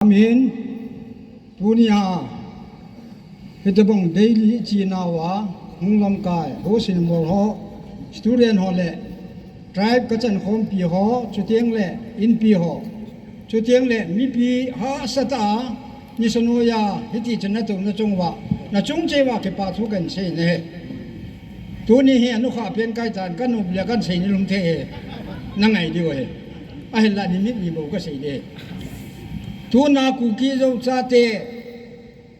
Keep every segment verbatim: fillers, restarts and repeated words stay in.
Amin. Tunia hitobang daily ichina uva, hung lamkai, ho sinmol ho, student ho le, tribe kachan khompi ho, chuteng le inpi ho, chuteng le mipi hahsatah a, nisa noiya hiti chun natou nachung uva, nachung cheh uva kipa thu kahin sei nahi. Tuni hi anukha pen kaitan, kanom le kahin sei nilum thei hi. Nangai diu ahi. Ahinla nimit ni bou kasei ding. Tuna Kuki Zo chate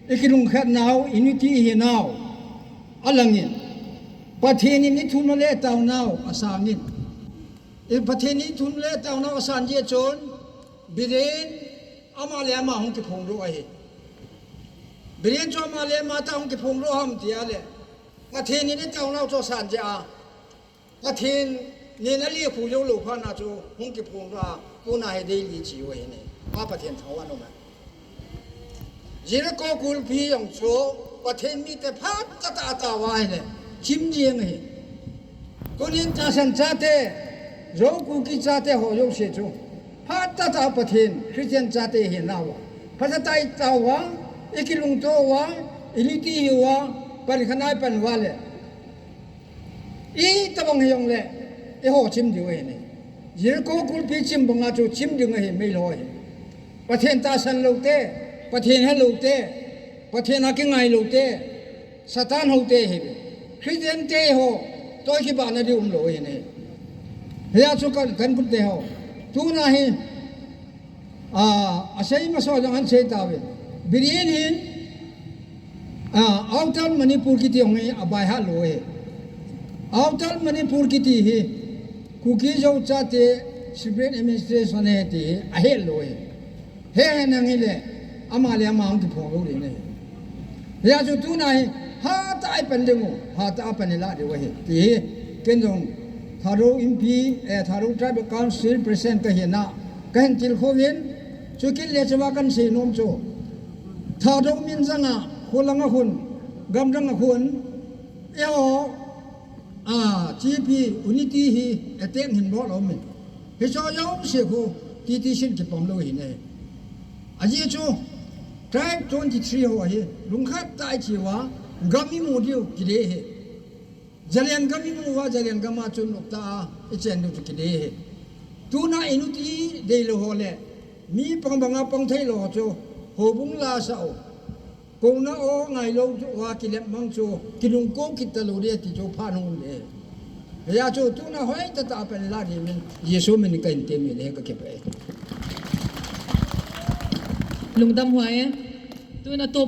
ikilungkhat nau, unity ihi nau alangin, Pathen in ithum le taonau asangin. I Pathen in ithum le taonau asan jeh chun, Biren ama le ama hung kiphongdoh ahi. Biren chu ama le ama tah hung kiphongdoh ham tia le, Pathen in itaonau chu asan jeh a, Pathen in alekhu jou lou phat na chu hung kiphongdoh a, tuna hi daily ichi u ahi ne. Pa Pathen thangvah in um e. Jericho kulpi jong chu Pathen mite phatah tah a atao ahile, chim jeng ahi. Tunin tahsan chate, Zo Kuki chate ho jouse chu phatah tah a Pathen Christian chate ihi nauva, phatah tah a itao uva, ikilungto uva, unity ihi uva, pan khat a ipan uva le, itobang hijongle, eiho chim diu ahi ne. Jericho kulpi chim banga chu chim ding ahi, meilhou ahi. Pathen tahsan loute, Pathen he loute, Pathen a kingai loute, Satan houte ahi. Christian te ho toh kibahna ding umlou ahi ne. Hijeh chun kan, kan kut te ho, tuna hi, a, asei masa jong ahin sei tauvin, Biren hin, a, Outer Manipur kiti jong hi abaihat lou ahi. Outer Manipur kiti hi Kuki Zo chate separate administration ahi ti hi ahet lou ahi. Hehe nang hile, ama le ama hung kiphonglou ding ahi. Hijeh chun tuna hi hatah a ipan ding u, hatah a pan ilah diu ahi ti hi, ken jong Thadou Inpi, eh, Thadou Tribal Council President kahina kahin tilkhouvin, chukit le chua kahin seinom chu, Thadou min janga, kho langa khun, gam langa khun, eiho, a, TP unity hi attack hin bol aumin, hicheho jouse khu TTC in kipom lou ahi ne. Ajeh chu tribe twenty three ho hi lungkhat tah a ichi uva, gam imu diu kidei ahi. Zalen gam imu uva, Zalen gam a chun noptah a ichen diu chu kidei ahi. Tuna unity deilou ho le, mi pang banga pang theilou ho chu, houbung la sah u, kouna o ngailou uva kilep mang chu kilungkou kit talou ding ti chu phat hung um ding. Hijeh chun tuna hoitah tah a pan ilah dingin Jesu min in kahin temin ahi, kakipah e. Lungdam huai e. Tuna top